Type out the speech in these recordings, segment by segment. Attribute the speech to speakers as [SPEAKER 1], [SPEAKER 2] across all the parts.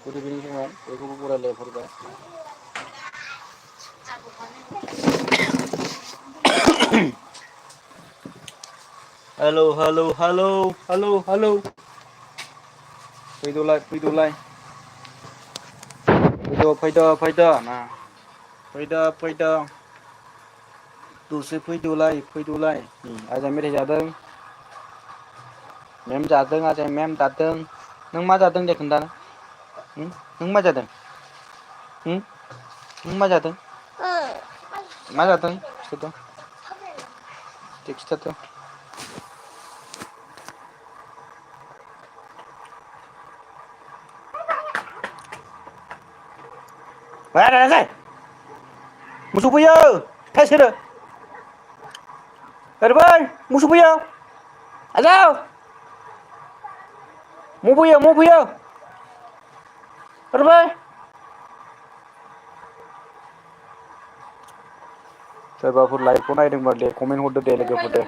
[SPEAKER 1] good इभिनिं फंबाय बेखौबो बराय लायहरबाय hello hello hello hello hello फैद'लाय फैद'लाय फैद' ना फैद' दसे फैद'लाय आजा मेथाइ जादों मेम जादों आजाया मेम जादों नों मा जादों दे खोन्थानो नों मा जादों नों मा जादों मा जादों खिथाथ' मोसौ फैयो थोस होदो ओरै फै मोसौ फैयो आजाव म' फैयो ओरै फै सोरबाफोर लाइभखौ नायदोंबा दे कमेन्ट हरदो दे लोगोफोर दे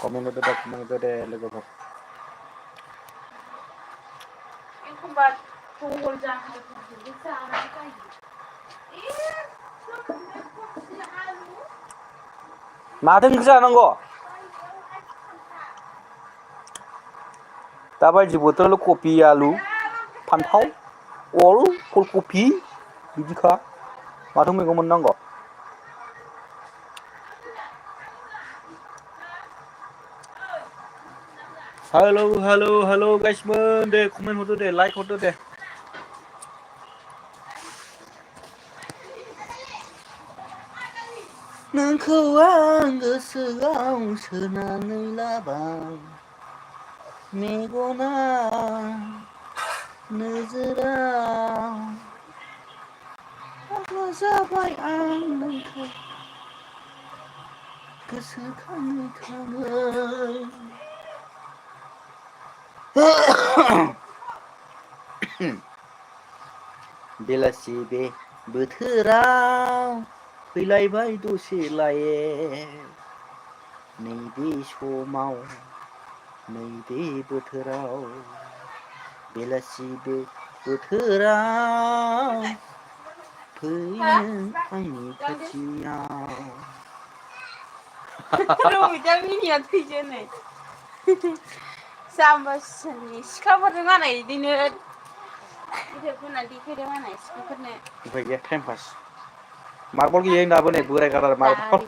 [SPEAKER 1] कमेन्ट हरदो दे लोगोफोर एखमबा जहल जाहोनो जानानै माथो ओंख्रि जानांगौ दाबायदि बोथोरावल' कफि आलु फान्थाव अल फुलकफि बिदिखा माथो मैगं मोननांगौ हेलौ हेलौ हेलौ गाइसमोन दे कमेन्ट हरदो दे लाइक हरदो दे नोंखौ आं गोसोआव सोनानै लाबाय मेगना नोजोराव फाग्ला जाबाय आं नोंखौ गोसोखाङै खाङै बेलासि बे बोथोराव फैलायबाय दसे लायेक नैबे समाव नैबे बोथोराव बेलासि बे बोथोराव फै नों आंनि खाथियाव
[SPEAKER 2] रबिथा मिनिया थैसै नै जाम्बासिनि सिख्लाफोरजों मालाय इदिनो मेथाइ खननानै देखायदों मालाय सिख्लाफोरनो
[SPEAKER 1] उफाय गैया टाइम पास मार्बल गेलेयो दाबो नै बोराय गाला मार्बल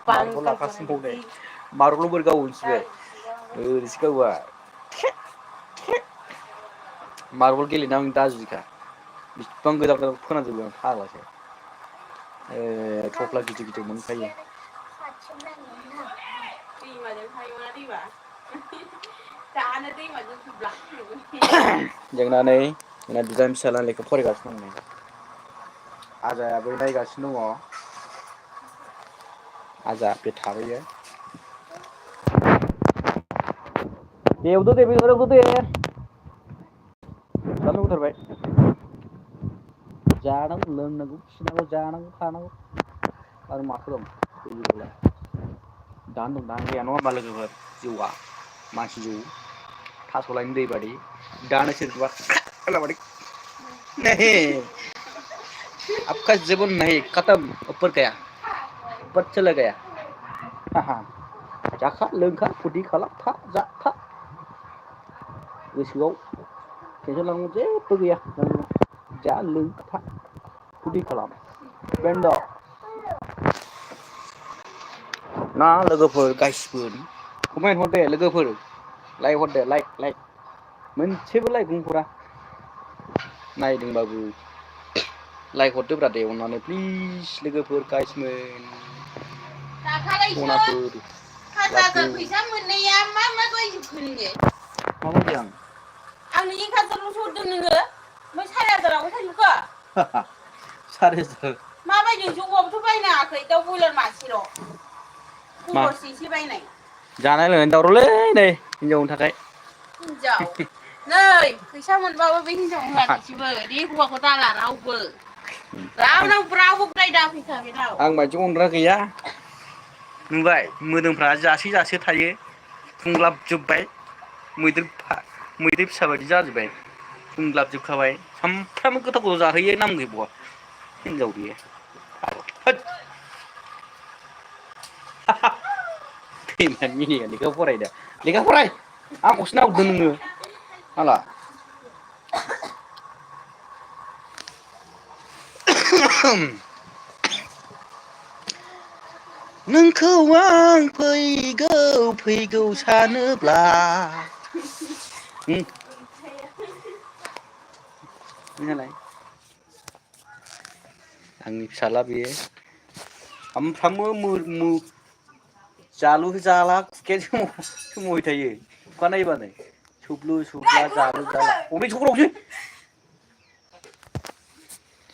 [SPEAKER 2] बांगाल
[SPEAKER 1] लागासिनो दं नै
[SPEAKER 2] बिदि
[SPEAKER 1] मार्बल बोरै गावो मिथिबाय ओरैसो गावो मार्बल गेलेनो आं दाजुखा बिसिबां गोजान गोजान फोनांजोबो आं फाग्लासो थफ्ला गिदिर गिदिर मोनखायो
[SPEAKER 2] दैमाजों थायोना दैमा दानो दैमाजों
[SPEAKER 1] जोंना नै जोंना बिदा फिसाला लेखा फरायगासिनो दं नै आजायाबो नायगासिनो दङ आजा बे थाबैयो दे एवदो दे बेदर एवदो दे जानो लुगैथारबाय जानांगौ लोंनांगौ खिनांगौ जानांगौ थानांगौ आरो माथो दं गैलालाय दानो दं दानो गैया नङा होमबा लोगोफोर जिउआ मानसि जिउ थास'लायनि दै बादि दानो सोरखौबा नहीं आपका जीवन नहीं खत्म ऊपर गया ऊपर चला गया जाखा लोंखा फुरथि खालाम था जा था गोसोआव टेनसन लानांगौ जेबो गैया जा लों था फुरथि खालाम बेनोथ' ना लोगोफोर गासिबो कमेन्ट हर दे लोगोफोर लाइक हरदे लाइक मोनसेबो लाइक बुंहरा नायदोंबाबो लाइक हरदोब्रा दे अननानै प्लिज लोगोफोर गाइसमोन
[SPEAKER 2] दाखालैसो
[SPEAKER 1] सनाफोर
[SPEAKER 2] 5,000 फैसा मोननाया मा बायदिखो नोङो
[SPEAKER 1] माबायदि आं
[SPEAKER 2] आंनो 1,000ल'सो हरदों नोङो ओमफ्राय 4,000 आबो थाजोबखो
[SPEAKER 1] 4,000
[SPEAKER 2] माबायदि जौआबोथ' बायनाङाखै दाउ बयलार मासेल'
[SPEAKER 1] मा
[SPEAKER 2] खरसैसो बायनाय
[SPEAKER 1] जानाय लोंनायनि दावरावलै नै हिनजावनि थाखाय
[SPEAKER 2] हिनजाव नै फैसा मोनबाबो बे हिनजावनो होआखैसैबो दे हौवाखौ दाला रावबो रावबो रायदा फैखा बेनाव
[SPEAKER 1] आं बायदि अनग्रा गैया नुबाय मोदोमफ्रा जासे थायो फुंग्लाबजोब्बाय मैदेर फिसा बायदि जाजोब्बाय फुंग्लाबजोबखाबाय सामफ्रामबो गोथाव गोथाव जाहोयो नाम गैबावा हिनजाव बियो होद दैमानि मिनिया लेखा फरायदों लेखा फराय आंखौसो नाहरदों नोङो हाला नोंखौ आं फैगौ सानोब्ला नोंहालाय आंनि फिसाला बेयो सामफ्रामबो जालु जाला खुखायानो सोमावबाय थायो अखा नायबानो सुब्लु सुब्ला जालु जाला अबे सखरावसै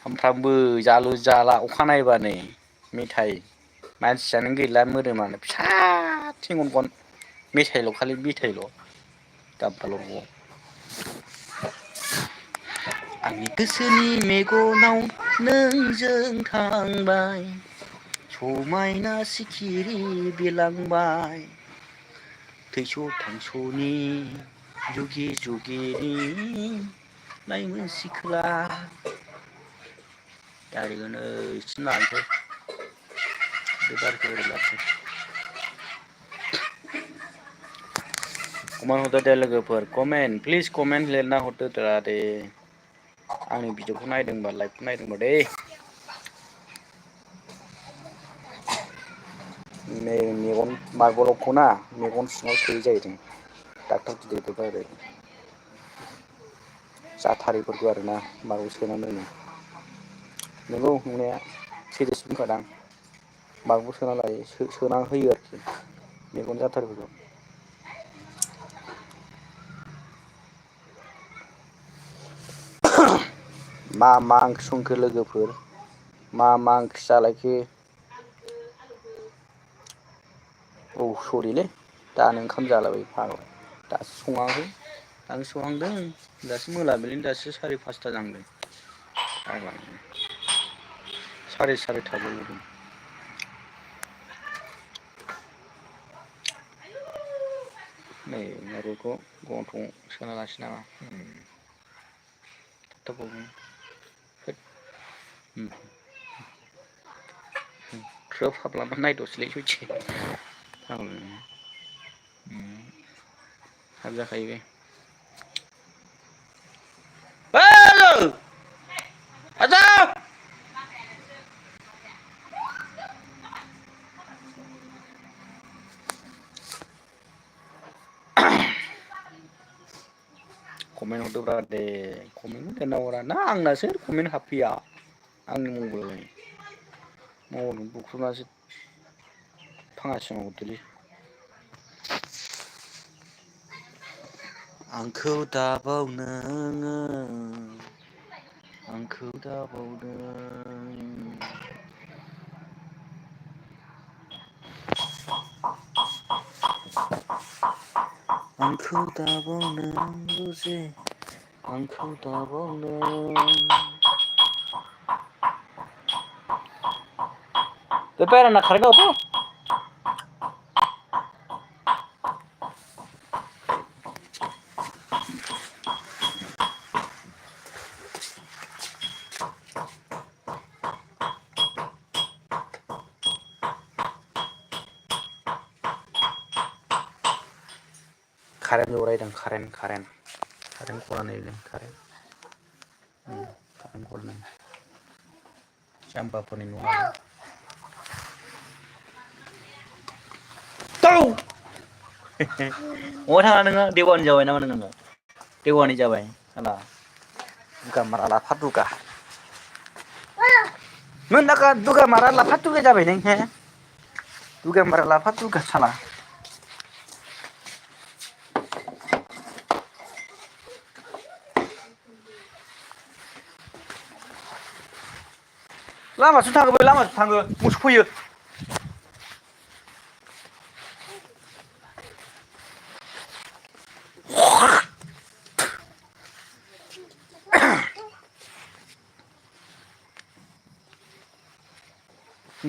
[SPEAKER 1] सामफ्रामबो जालु जाला अखा नायबानो मेथाइ मानसियानो गैला मोदोमानो फिसा थेंगनगन मेथाइल' खालि मेथाइल' दाब्बाल' आंनि गोसोनि मेगनाव नोंजों थांबाय समायना सिखिरि बिरलांबाय थैस' थांस'नि जुगे जुगेनि लाइमोन सिख्ला दारिखौनो सिम लानोसै बे बारखौ ओरै लासै कमेन्ट हरदो दे लोगोफोर कमेन्ट प्लिज कमेन्ट लिरना हरदो दे आंनि भिडिअखौ नायदोंबा लाइभखौ नायदोंबा दे मेगन मार्बलखौ ना मेगन सिङाव सोयै जाहैदों डाक्टार गिदिरबो बायबाय जाथारिफोरखौ आरोना मार्बल सोनानै दोनो नंगौ नंनाया सिरियास बुंखादां मार्बल सोना लायो सोना होयो आरोखि मेगन जाथारिफोरखौ मा ओंख्रि संखो लोगोफोर मा ओंख्रि जालायखो औ सरिलै दानो ओंखाम जालाबाय फाग्ला दासो सङाखै दासो संहांदों दासो मोनाबिलिनि दासो 5:30 जाहांदों फाग्लानो साराय सारिथा जालायदों नै माबाखौ गन्थं सोना लानोसै नामा ख्रोब हाबलांबा नायदसैलै सयथि हाब जाखायो बे कमेन्ट हरदोब्रा दे कमेन्ट दोनना हरा ना आंनासो कमेन्ट हाबफैया आंनि मबाइलखौ बुख्रुबनासो फाङा सिङाव हरदोलै आंखौ दाबाव नोङो आंखौ दाबावदों आंखौ दाबाव नों जे आंखौ दाबाव नों बे बायराना कारेन्ट होआथ कारेन्ट जरायदों कारेन्ट खरा नैदों कारेन्ट खरा जाम्बाफोरनि न'आ बहा थाङा नोङो देवानि जाबाय नामा नोङो देवानि जाबाय साला दुगा मारा लाफा दुगा दुगा मारा लाफा दुगा जाबाय नों हे दुगा मारा लाफा दुगा साला लामाथिं थाङो बै लामाथिं थाङो मोसौ फैयो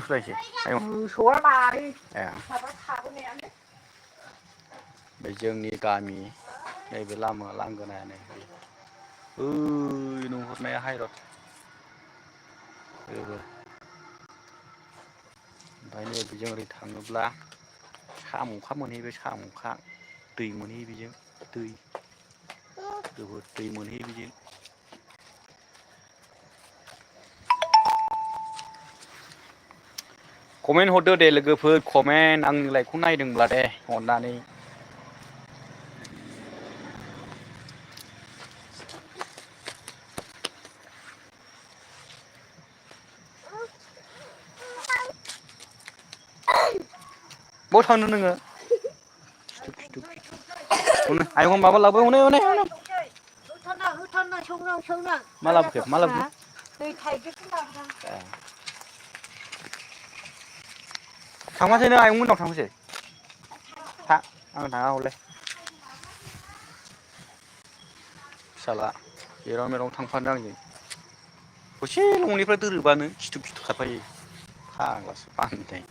[SPEAKER 1] मोसौलायसै आयं
[SPEAKER 2] मोसौआ लायो
[SPEAKER 1] ए
[SPEAKER 2] माबा थाबोनायानो
[SPEAKER 1] बे जोंनि गामि नैबे लामा लांगोनायानो ओइ नुहुरनाया हायरड ओरै ओमफ्राय नै बेजों ओरै थाङोब्ला साम'खा मोनहैबाय साम'खा दै मोनहैयो बेजों दै जोबोद दै मोनहैयो बिजों कमेन्ट हरदो दे लोगोफोर कमेन्ट आंनि लाइभखौ नायदोंब्ला दे अननानै बबाव थांनो नोङो खिथु खिथु खिथु हनै आयं माबा लाबो हनै हनै हनै मा लाबोखो मा लाबोखो
[SPEAKER 2] दै थाइगिरसो लाबोदां
[SPEAKER 1] ए थांफासै नों आयं मोननाव थांफासै था आं थाङा हले फिसाला जेराव मेराव थांफानो आंजों दसे न'निफ्राय दोरोदबानो खिथु खिथु खारफायो फाग्लासो बान्दाय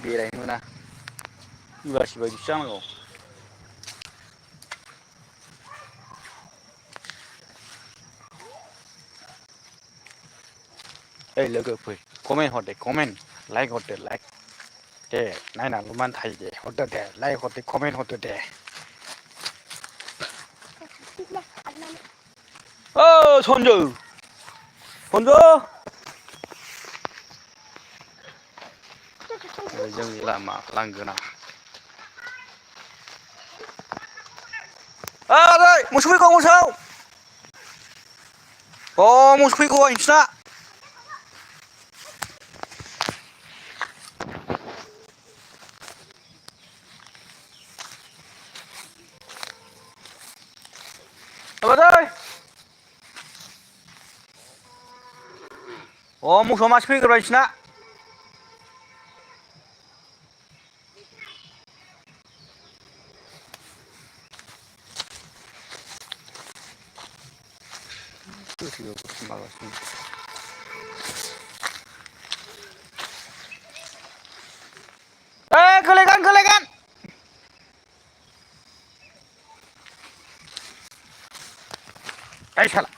[SPEAKER 1] बेरायनो मोना उदासि बायदिसो जानांगौ ओइ लोगो फै कमेन्ट हरदे कमेन्ट लाइक हरदो लाइक दे नायनानैल' मानो थायो दे हरदो दे लाइक हरदो कमेन्ट हरदो दे ओ सनजु सनजु जोंनि लामा लांगोना ओइ मोसौ फैगौ मोसौ अ मोसौ फैगौ नोंसिना माबादै अ मोसौआ मासे फैग्रोबाय नोंसिना खोलायगोन खोलायगोन ओइ साला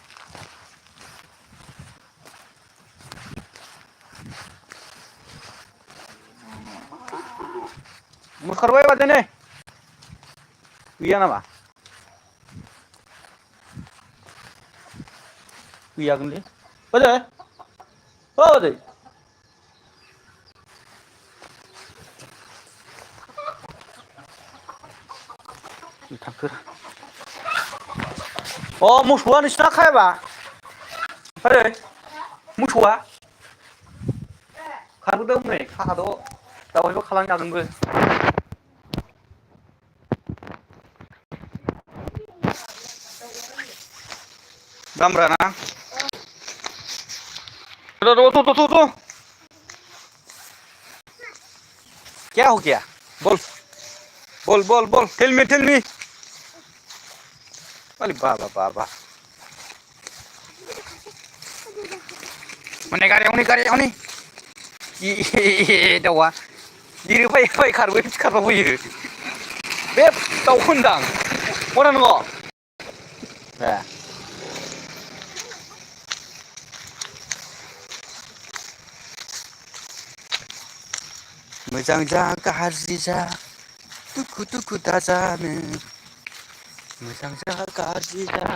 [SPEAKER 1] मोखारबाय माथो नै गैया नामा गैयागोनलै ओजै ओ ओजै थांखो अ मोसौआ नोंसिना खायाबा ओरै मोसौआ खारबोदों नै खाखाद' दावहैबो खालामजागोनबो दामब्राना क्या हो गया बोल बोल बोल बोल टेल मी अरे बाबा बाबा हनै गारि दाउआ गिरु फै खारबोयो बे दाउखौ होनदां हरा नङ ए मोजां जा गाज्रि जा दुखु दुखु दाजानो मोजां जा गाज्रि जा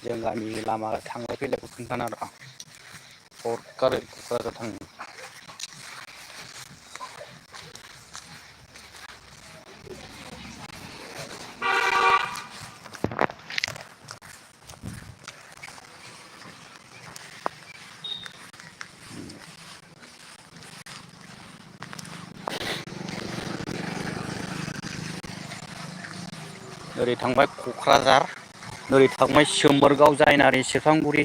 [SPEAKER 1] जों गामिनि लामा थांलाय फैलायखौ खोन्थाना र' हरखारो क'क्राझार थांनो ओरै थांबाय क'क्राझार ओरै थांबाय सोमबोरगाव जायनारि सेरफांगुरि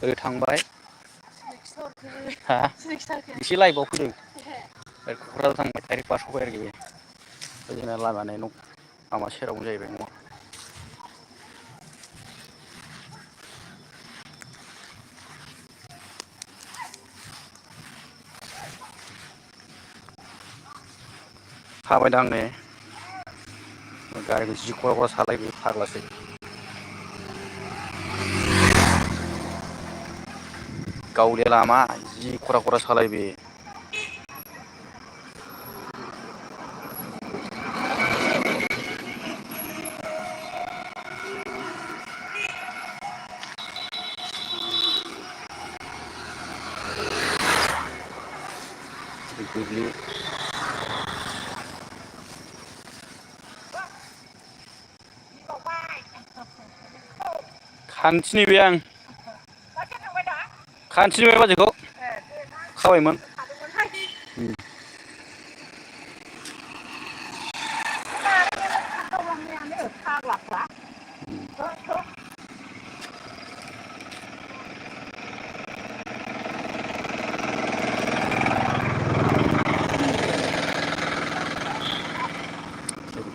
[SPEAKER 1] ओरै थांबाय हा एसे लाइभआव फैदों क'क्राझार थांबाय डाइरेक्ट बारस'बाय आरोखि जोंना लामानि न' लामा सेरावनो जाहैबाय न'आ थाबायदां नै गारिखौ जि खरा खरा सालायो फाग्लासो गावलिया लामा जि खरा खरा सालायो बे दुब्लि खानथिनि बे आं खानथिनि बे बाजैखौ खाबायमोन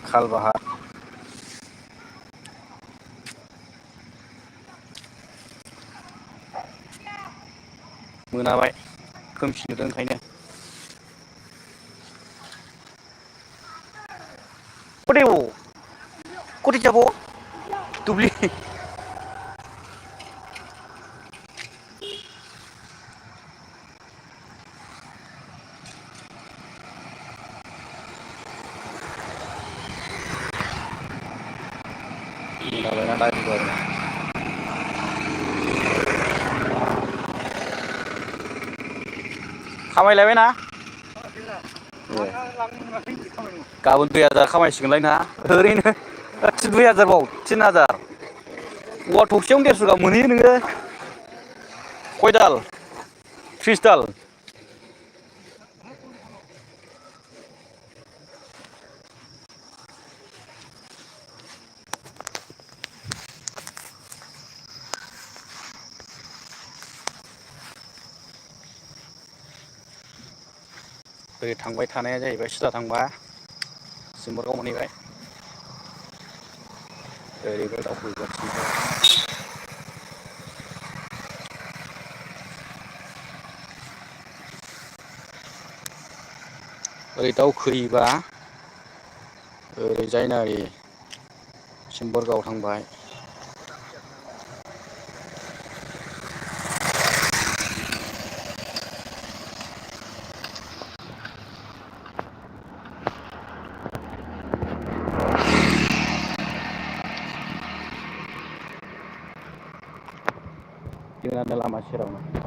[SPEAKER 1] खालबाहा मोनाबाय खोमसि नुदों ओंखायनो कति যাব दुब्लि मोनाबायना दायफोर खामायलायबायना गाबोन 2000 खामायसिगोनलाय ना ओरैनो 2000 बाव 3000 औवा थसेयावनो 150 गाहाम मोनहैयो नोङो खय दाल 30 दाल ओरै थांबाय थानाया जाहैबाय सिदा थांबा सिम्बोरगाव मोनहैबाय ओरैबो दावखोगासिनो ओरै दावखोयोबा ओरै जायनारि सिम्बोरगाव थांबाय लामा सेरावनो